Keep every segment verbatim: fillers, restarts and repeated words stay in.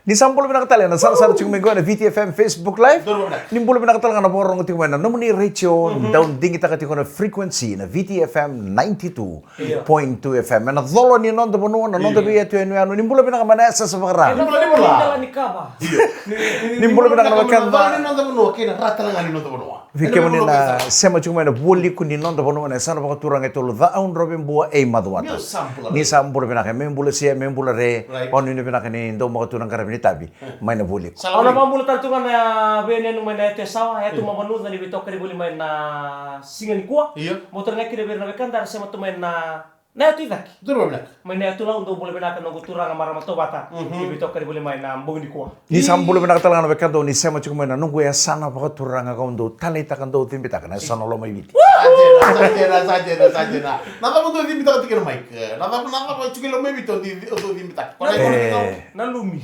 Ni sa bula vinaka tale na sarasara tiko mai qo na V T F M Facebook Live. Ni bula vinaka tale ga na vakarorogo tiko mai na nomuni retio, dau digitaka tiko na frequency na V T F M ninety two point two F M. Ena colo ni noda vanua, na noda vei atu yanuyanu. Ni bula vinaka mai na yasayasa vakarau. Ni bula vinaka na wekada. Vei kemuni na sema tiko mai na vualiku ni noda vanua, na yasana vakaturaga e tolu, Ca'audrove, Bua, ei Macuata. Ni sa bula vinaka, me bula sia, me bula re. Au nuinui vinaka ni dau maka tu na qaravi ni tavi mai na vualiku. Au na vakabula tale tu ga na veiyanuyanu mai na yatu e Sawa, yatu Mavanua, ni veitokani voli mai na siga nikua. Mo tale ga kina vei ira na wekada era sema tu mai na na yatu i cake. Mai na yatu Lau, dou bula vinaka noqu turaga, marama, tauvata. Ni veitokani voli mai na bogi nikua. Ni sa bula vinaka tale ga na wekada, ni sema tiko mai na noqu yasana vakaturaga, kau dau taleitaka, dau cibitaka na yasana Lomaiviti. Sa dina, sa dina, sa dina, sa dina. Na cava dou cibitaka tiko mai? Na cava, na cava tiko i Lomaiviti o dou cibitaka? Na lumi.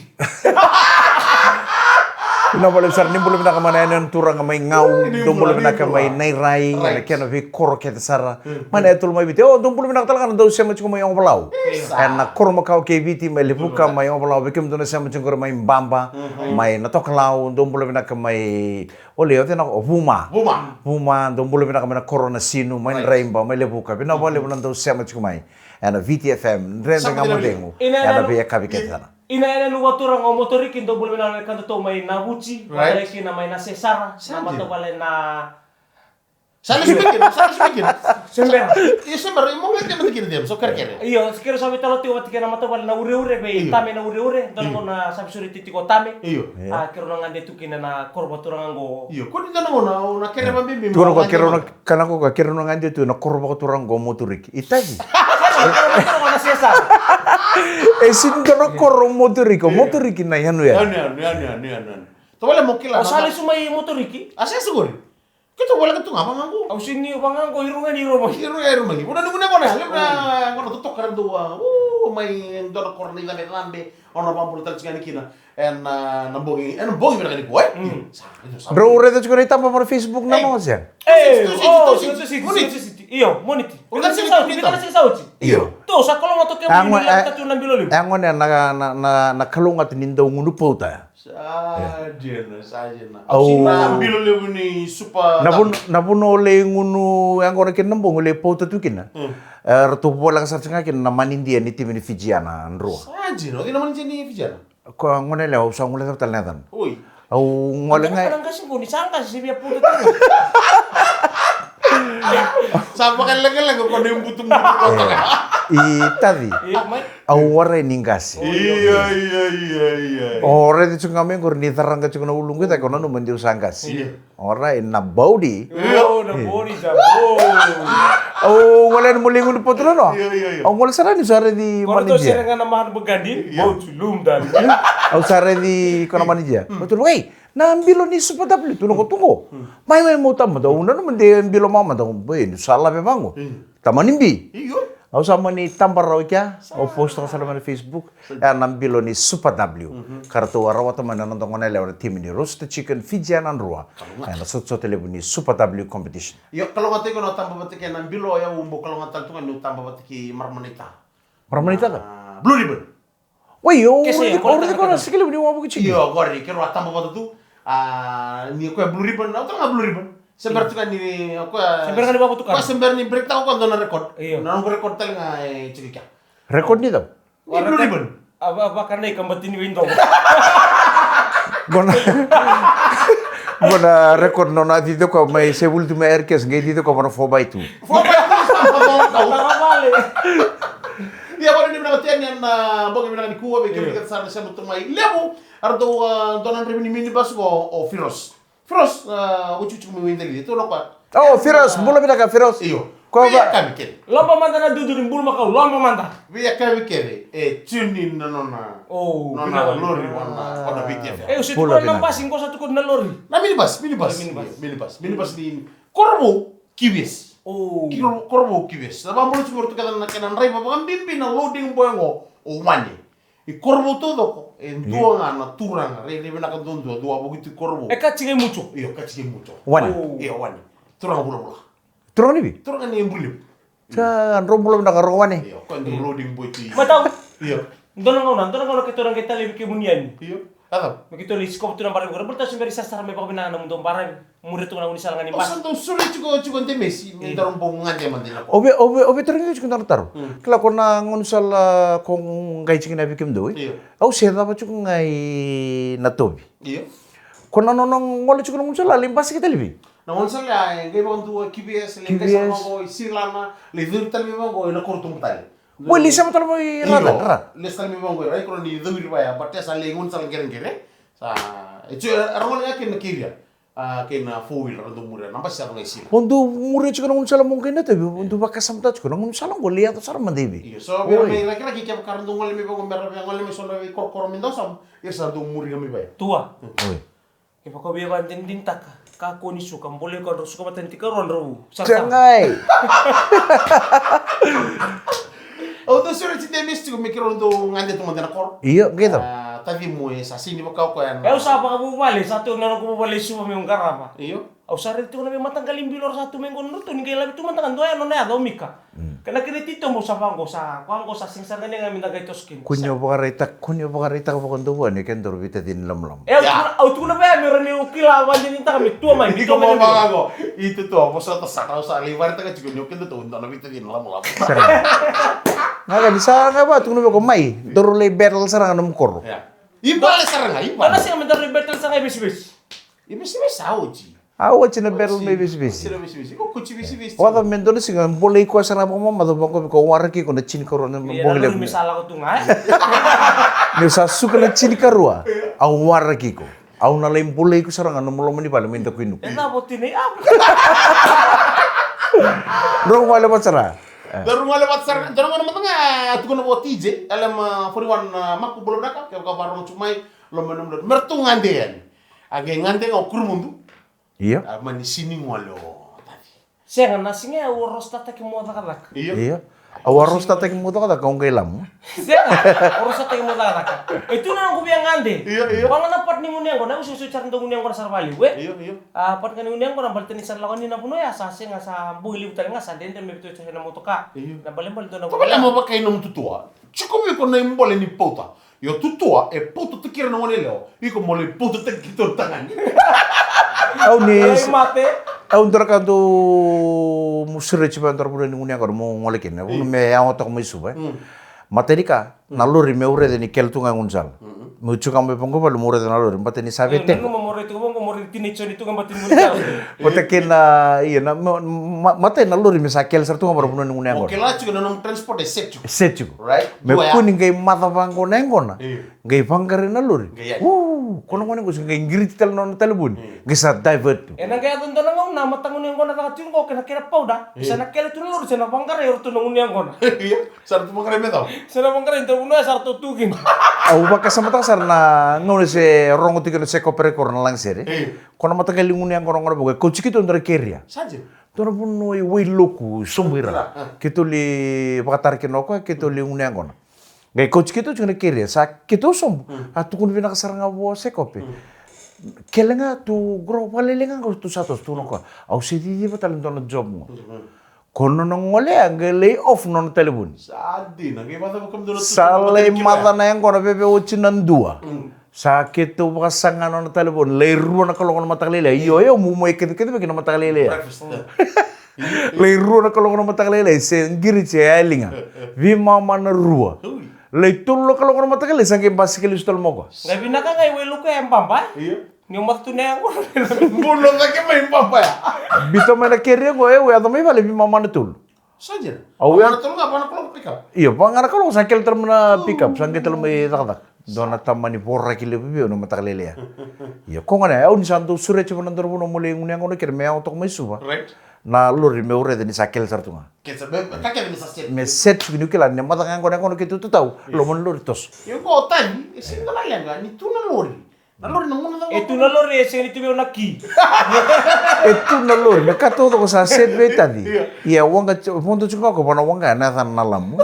Vinaka vakalevu sara. Ni bula vinaka mai na yanuyanu turaga mai Gau, dou bula vinaka mai Nairai, na kena veikoro kece sara. Mai na yatu Lomaiviti. O, dou bula vinaka tale ga na dau sema tiko mai Ovalau. Ena koro makawa kei Viti, mai Levuka, mai Ovalau. Vei kemudou na sema tiko qori mai Baba, mai Natokalau, dou bula vinaka mai Ovalau, o cei na, o Vuma. Vuma, dou bula vinaka mai na koro Nasinu, mai Draiba, mai Levuka. Vinaka vakalevu na dau sema tiko mai ena V T F M, Dredre Ga Mo Cegu, ena veiyakavi kece sara. Ina ena nuva turaga o Motoriki, dou bula vinaka na wekadatou mai Navuci, vata kei na mai Nasesara, na matavuvale na Sa lesu mai kina, sa lesu mai kina. Sebera. Io, Sebera, io, mo qai mata kina, so kerekere. Io, keirau sa veitalanoa tiko vata kei na matavuvale na Ureure, vei Tame na Ureure, dua na gauna sa veisureti tiko o Tame. Io. A, keirau na gade tu kina na koro vakaturaga qo. Io, ko ni dua na gauna, au na kere vabibi. Tiko na ko, keirau na, kana ko ka, keirau na gade tu na koro vakaturaga qo o Motoriki. I Taci. Koro vakaturaga na Sesara. E sega ni dua na koro o Motoriki, o Motoriki na yanuyanu. Yanuyanu, yanuyanu, yanuyanu. Tavale mo kila. O sa lesu mai Motoriki? A, sa lesu qori. Keitou voleka tu ga vaqaqu. Au sega ni vaqaqu, i Ruma ni Ruma. I Ruma, i Ruma. Vuna ni vuna vona, levu na gauna totoka era dau a, u, mai dua na koro na icabecabe, au na vakabula tale tiko yani kina. Ena, na bogi, ena bogi vinaka nikua, e? Drau raica tiko na itaba mai na Facebook na noa se? E, o, Moniti. Io, Moniti. Io. Tou sa kalougata tu kemuni ni lako tu na bilo levu. E gone na, na, na, na kalougata ni dau gunu pauta. Sa dina, sa dina. Au na bilo levu ni Super W. Na vuna, na vuna o lai gunu, e gona kina na bogi o lai pauta tu kina. E, ratou voleka sara tiko ga kina na manidia ni timi ni Fijiana, drua. Sa dina, o cei na manidia ni Fijiana? Ko gone lewa, au sa gole cava tale na yacana. Oi. Au gole ga. Ana qasi qo ni sa qasi se via pauta tu. Sa vakalekaleka ko na ibutubutu. I Taci. Io, mai. Au warai ni qasi. Io, io, io, io. O raica tiko ga mai qori ni caraqa tiko na uluqu i cake, o nanuma ni au sa qasi. Io. O rai na baudi. Io, na baudi sa baudi. Au gole yani mo lai gunu pauta na noa. Io, io, io. Au gole sara ni sa raici manidia. Sere ga na mahana bagadi. Io. Bautu lum dali. Au sa raici ko na manidia. Bautu lum, ei. Na bilo ni Super W, tu na ko tu qo. Mai wai mo tama, dau nanuma de bilo mama, dau, boi, ni sa lave vaqo. Tamani bi. Io. Au sa mani taba rawa i kea, au post taka sara mai na Facebook. E na bilo ni Super W. Ka ratou a rawata mai na noda gone yalewa na timi ni Roasted Chicken Fijiana drua. E na sotasota levu ni Super W competition. Io, kalougata iko na taba vata kei na bilo, o yau bau kalougata tale tu ga niu taba vata kei marama naita. Marama naita? Blue Ribbon. Oi, o raici koya na sikilivu ni wavoki tiko. Io, qori, keirau a taba vata tu. A, ni koya Blue Ribbon, au tale ga Blue Ribbon. Se bera tu ga ni, koya, se bera ga ni vavotukana. Koya se bera ni break taka koya dua na record. Io. Na noqu record tale ga e tiko i kea. Record ni cava? Ni Blue Ribbon. A, va, vakanai ka batini vei domo. Qo na, qo na record nona a cici koya mai se vuli tu mai Air Cash, qai cici koya vana four by two. Four by two, sa vavale. Ia, vale, ni vinaka tiko yani na bogi vinaka nikua vei kemuni kece sara na sema tu mai. Levu, a ratou, a, dua na draiva ni minibus qo o Firos. Firos, a, oti oti mai Waidalici, tu na koya. O, Firos, bula vinaka, Firos. Io. Ko va- Veiyakavi kece. Lomba mada na dudu ni bulumakau, lomba mada. Veiyakavi kece, e tune in na nona, nona lori, vana, vana V T F M. E, o se tukuna na basi, qo sa tukuna na lori. Na minibus, minibus. Minibus. Io, minibus. Minibus ni Korovou, Q V S. O. Koro-, Korovou, Q V S. Na vakabula tiko qori tu kece na kena draiva vakabibi na loading boy qo, o Wane. I Korovou taucoko, e dua ga na turaga, rairai vinaka duadua, dua wavoki tu i Korovou. E Kachike Mucho. Io, Kachike Mucho. Wane. O. Io, Wane. Turaga vulavula. Turaga ni vei? Turaga ni Bulivu. Sa drau bula vinaka Wane. Io, koya dau loading boy tu. Matau. Io. Dua na gauna, dua na gauna keitou na qai talevi kemuni yani. Io. A cava? Me keitou lai sikova tu na baravi qori. Baleta sa bera ni sarasara me vakavinaka na nomudou baravi. Muria tu na gaunisala ga ni basi. O sa dau sore tiko, tiko Demesi, me daru bau gade mada na ko. Ove, ove, ove, tara ni tiko na taro. Mm. Kila ko na gaunisala ko qai tiko na vei kemudou, e? Io. Au se cava tiko ga i Natovi. Io. Ko na nona gole tiko na gaunisala, lai basika tale vei? Na gaunisala, e, qai vakadua Q V S, lai qai sara vaqo i Sirlana, lai curu tale mai vaqo, i na koro tubu tale. Oi, lai sema tale mai ra tale, ra. Lesu tale mai vaqo, ra, i koro ni cauri vaya, but e sa lai gaunisala qereqere. Sa, e tiko, era gole ga kei na keria. A, kei na four wheel, ra dau muria, na basi sa vaqo i Sirlana. O dau muria tiko na gaunisala mo qai na tevi, o dau vakasamataka tiko, na gaunisala qo, lai yaco sara mada i vei. Io, so, vei ira mai Rakiraki, kevaka ra dau gole mai vaqo, me ra via gole mai so na vei korokoro me dau samu, ira sa dau muri ga mai vaya. Tua. Oi. Kevaka o via vakadinadinataka, kakua ni suka, bolei koya, drau suka vata ni tikarua, drau sara. Segai. Au dau sureti Demesi tiko me keirau dau gade tu mada na koro. Io, qai cava? A, tacimu e sa sini vaka o koya na. E, au sa vakavuvale, sa tu na noqu vuvale i Suva meu qarava. Io. Au sa raica tiko na veimataqali bilo ra sa tu mai qo na ratou, ni qai lavi tu mada ga dua ya nona yaca o Mika. Mm. Kena kena titobu sa vaqo, sa vaqo, sa sega sara ga ni ga me da qai toso kina. Kua ni o vakaraitaka, kua ni o vakaraitaka vakadua vua ni kedaru veitacini lamulamua. E, au tukuna, au tukuna vaya me rawa ni o kila vakadinadinataka me tua mai, me tua mai na vaqo. Iko mo vaqo. Ito tua, vosota sara, au sa lai vakaraitaka tiko ni o kedatou dua na veitacini lamulamua. Sara. Ga ka ni sa ga vaka tukuna vei iko mai, daru lai battle sara ga nomu koro. Ia. Ibale sara ga, ibale. Dua na siga me daru lai battle sara ga i Vesivesi. I Vesivesi sa oti. A oti na battle mai Vesivesi. Oti na Vesivesi. Ko oti Vesivesi. Vacava me dua na siga bolei koya sara ga vakamamada, vaqo vei koya, waraki iko na tinikarua na bogi levu. Ia, na lori me sa lako tu ga, e? Niu sa suka na tinikarua, au waraki iko. Au na lai bolei iko sara ga nomu loma ni vale mai Dakuinuku. E na voti nei amu. Drau gole vata sara. Drau gole vata sara. Drau gole mada ga, tukuna vua T J, L M forty-one, a, Maku, bula vinaka, kevaka vakarorogo tiko mai, loma ni nomu lori. Me ratou gade yani. A qai gade ga o Kurumudu. Io. A mani sini gole o Taci. Sega, na siga au a rostataki mo cakacaka. Io. Io. Au a rostataki mo cakacaka, au qai lamu. Sega, au rostataki mo cakacaka. E tu na noqu via gade. Io, io. Vaka na part ni gunu yaqona, au sega soti sara dau gunu yaqona sara vakalevu, e? Io, io. A, part ga ni gunu yaqona, baleta ni sa lako ni na vanua ya, sa sega, sa bogi levu tale ga, sa dredre me veitauci na motoka. Io. Na balebale dua na vanua. Tavale mo vaka i nomu tutua. Tiko vei iko na ibole ni pauta. Io, tutua e paututaki ira na gone yalewa, iko mo lai paututaki keitou tagane. Au ni, au dua na ka dau sureti vei dua na vanua ni gunu yaqona mo gole kina, vanua me yawa toka mai Suva, e. Matai ni ka, na lori meu raica ni kele tu ga e gaunisala. Meu tiko ga mai vaqo vale meu raica na lori, baleta ni sa vei teko. Nanuma mo rai tiko vaqo, mo rai tini joni tu ga baleta ni gaunisala. Baleta kei na, ia, na, ma, ma, matai na lori me sa kele sara tu ga vaka na vanua ni gunu yaqona. Mo kila tiko na nomu transport e set tiko. Set tiko. Right? Me kua ni qai maca vaqo na yaqona. Io. Qai vaqarai na lori. Qai yali. Uu, ko na gone qo sa qai qiriti tale na nona talevoni. Io. Qai sa divert tu. Ena qai yaco dua na gauna na mataqali gunu yaqona caka tiko qo kei na kena pauda. Io. Sa na kele tu na lori, sa na vaqarai o ratou na gunu yaqona. Io. Sa ratou vaqarai me cava? Sa na vaqarai dua na vanua sa ratou tu kina. Au vakasamataka sara na gauna se rogo tiko na Sekope Record na lagasere. Io. Ko na mataqali gunu yaqona qo na vaqo e kauti keitou dua na keria. Sa dina. Dua na vanua i Wailoku, sobu i ra. Ra, a. Keitou lai vakatara kina o koya, keitou lai gunu yaqona. Qai kauti keitou tiko na keria, sa keitou sobu. Mm. A tukuna vinaka sara ga vua o Sekope. Mm. Kele ga tu qo, vakalailai ga qo tu sa toso, tukuna o koya. Au se ciciva tale dua na job qo. Mm, mm. Ko nona gole ya qai lay off nona talevoni. Sa dina, qai vakacava kemudou na tu sa na lai mataqali maca na yaqona veve oti na dua. Mm. Sa keitou vakasaga nona talevoni, lai rua na kaloko na mataka lailai. Io, io, mu mai kecekece vei kina mataka lailai. Breakfast, e. Lai rua na kaloko na mataka lailai, se qiri se yaliga. Veimama na rua. Ui. Lai tolu na kaloko na mataka lailai, sa qai basikeli lesu tale mai o koya. Qai vinaka ga i Wailoku e baba, e? Io. Ni o maca tu na yaqona. Bula cake mai baba ya. Biuta mai na keria qo, e, au yaco mai vale veimama na tolu. Sa dina. Au ya. Vaka na tolu ga, vaka na kaloko pick up. Io, vaka ga na kaloko sa kele tale mai na pick up, sa qai tale mai cakacaka. Dua na tamani voraki levu vei au na mataka lailai ya. Io, ko gona, au ni sa dau sureti vei na dua na vanua mo lai gunu yaqona kina me yawa toka mai Suva. Right. Na lori meu raica ni sa kele sara tu ga. Kele sara, me, ka kele me sa set. Me set tiko niu kila ni maca ga qo na yaqona keitou tatau. Yes. Loma ni lori toso. Io, qo Taci, e sega na leqa, ni tu na lori. Na lori na gunu cava. E tu na lori, e sega ni tu vei au na ki. E tu na lori, na ka taucoko sa set vei Taci. Io. Ia, waqa, vodo tiko ga o koya, vua na waqa, na yacana na lamu.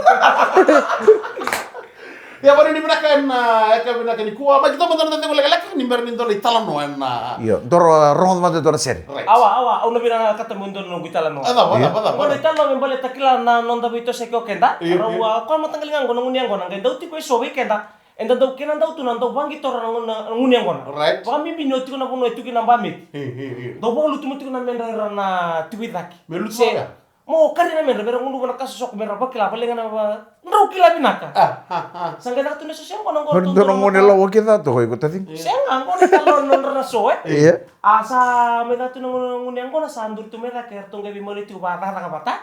Ia, vanuinui vinaka ena, ah, yakavi vinaka nikua. Mai keitou mada na cegu lekaleka ni bera ni dua na italanoa ena, ah. Io, dou rogoca mada e dua na sere. Right. Awa, awa, au na vinakata meu dua na noqu italanoa. A cava, a cava, a cava? Qo na italanoa me baleta kila na noda veitosoyaki o keda. Io, io. Rau, ah, koya mataqali ga qo na gunu yaqona qai dau tiko eso vei keda. Eda dau kena dau tu na dau vaqitora na gunu, na gunu yaqona. Right. Vakabibi ni o tiko na vanua e tu kina na bameti. Io, io, io. Dau vakalutu mo tiko na medra era na tiko i cake. Me lutu vaka? Mo kari na medra, mera gunuva na ka sosoko, mera vakila, vale ga na va-, drau kila vinaka. Ah, ah, ah. Sa qai caka tu na so se qo na qo. Dua na gone lawa kece toka iko taci. Sega, qo na italanoa nodra na so, e? Ia. A sa mai caka tu na gunu, gunu yaqona sa duri tu mai cake, eratou qai veimaliwai tiko vakacakacaka vata.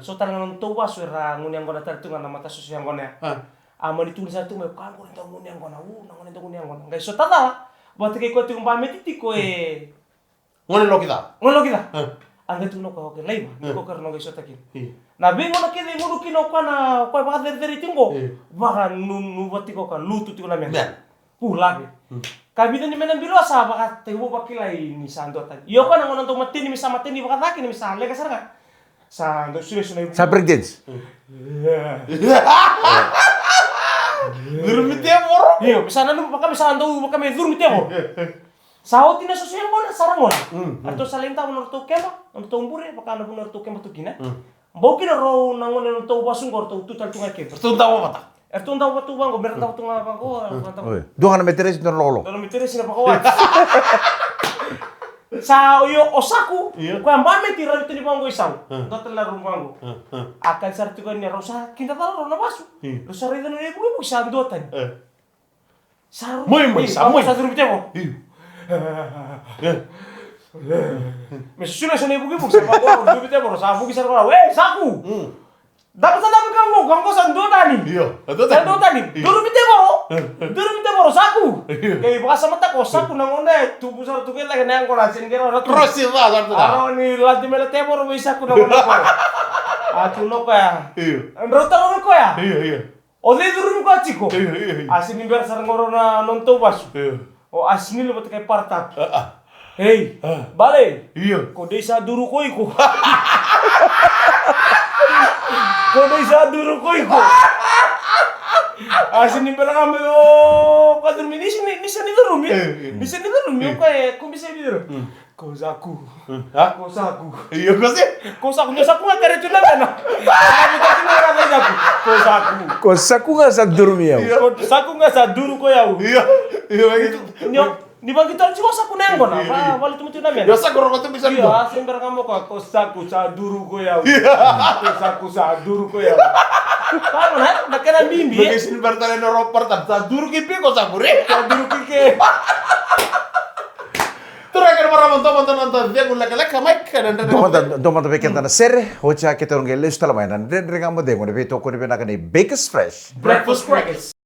So tale na nodratou vasu era gunu yaqona tale tu ga na matasoso yaqona ya. Ah. A mani tukuni sara tu mai, ka qo na dau gunu yaqona, u, na gone dau gunu yaqona. Qai so tacala, vata kei koya tiko bameti tiko e Gone lokica. Gone lokica. E. A qai tukuna o koya, okay, laiva, ni ko kere na qai sota kina. E. Na veigauna kece e gunu kina o koya na, o koya vakacerecerei tiko qo. E. Vakanunuva tiko o koya, lutu tiko na mena. Mena. Pulave. Mm. Ka vica ni mena bilo sa vakatekivu vakilai ni sa dua tani. Io koya na gauna dau mateni, me sa mateni vakacake, ni me sa leqa sara ga. Sa dau sulesu na ivu. Sa break dance. Curumi tevoro. Io, me sa nanuma vaka me sa dau, vaka me curumi tevoro. Sa oti na soso yaqona, sa ra gona. Mm, mm. Eratou sa lai davo na nodratou keba, na nodratou bure, vaka na vanua eratou keba tu kina. Mm. Bau kina rau na gone na nodratou vasu qo, eratou tu tale tu ga i keba. Eratou davo vata. Eratou davo vata tu vaqo, mera davo tu ga vaqo, mm, vaqo. Oi. Dua ga na meteresi, dua na lokoloko. Dua na meteresi na vakawati. Sa io o Saku, io, koya bameti ravi tu ni vaqo i sau. Mm. Dua tale na rumu vaqo. Mm, mm. A kali sara tiko ni rau sa kida cala rau na vasu. Io. Rau sa raica na ivukivuki sa dua tani. Eh. Sa ru-, mai, mai, eh, sa mai. Sa curumi tevoro. Io. Eh. Me susuga sa na ivukivuki, sa vaqo, curumi tevoro, sa vuki sara vaqo. Ei, Saku! Mm. Davo sa davo ka qo, ka qo sa dua tani. Io, sa dua tani. Sa dua tani. Io. Curumi tevoro. Eh, eh. Curumi tevoro, Saku. Io. Kei vakasamataka o Saku na gauna e tubu sara tu kei cake na yaqona, sega ni qai rawa na tu. Krosi ca sara tu. A rawa ni lati mai na tevoro vei Saku na gauna qo. A tukuna o koya. Io. Drau taroga o koya. Io, io. O cei curumi koya tiko? Io, io, io. A sega ni bera sara qo rau na nodratou vasu. Io. O Asinili vata kei Paratapi. Ah, ah. Ei, ah, bale. Io. Ko dei sa duru ko iko. Ko dei sa duru ko iko. A sega ni bera ga me o, ko curumi, ni sega ni, ni sega ni curumi. Eh, eh. Ni sega ni curumi, eh, o koya e, ko bese ni curumi. Mm. Ko Saku. Hmm, ha? Ko Saku. Io, ko se? Ko Saku, ko Saku ga kere tu na mena. Ko Saku. Ko Saku. Ko Saku ga sa duru mai au. Io. Ko Saku ga sa duru ko yau. Io. Io, io. Ni, ni vaqito tiko o Saku na yaqona. Io, io. Va, vale tu mai tu na mena. Io, Saku roko tu mai sa duru. Io, a se bera ga mo ko, ko Saku sa duru ko yau. Io. Ko Saku sa duru ko yau. Ka mo na, na kena bibi, e? Meke sini bera tale na ro Paratapi. Sa duru ki pe ko Saku, re? Sa duru ki ke. Turaga kei na marama, dua mada na noda cegu lekaleka, Mike, ena dredre. Dua mada, dua mada vei keda na sere, oti ya keitou qai lesu tale mai ena Dredre Ga Mo Cegu, ena veitokoni vinaka ni Bakers Fresh. Breakfast crackers.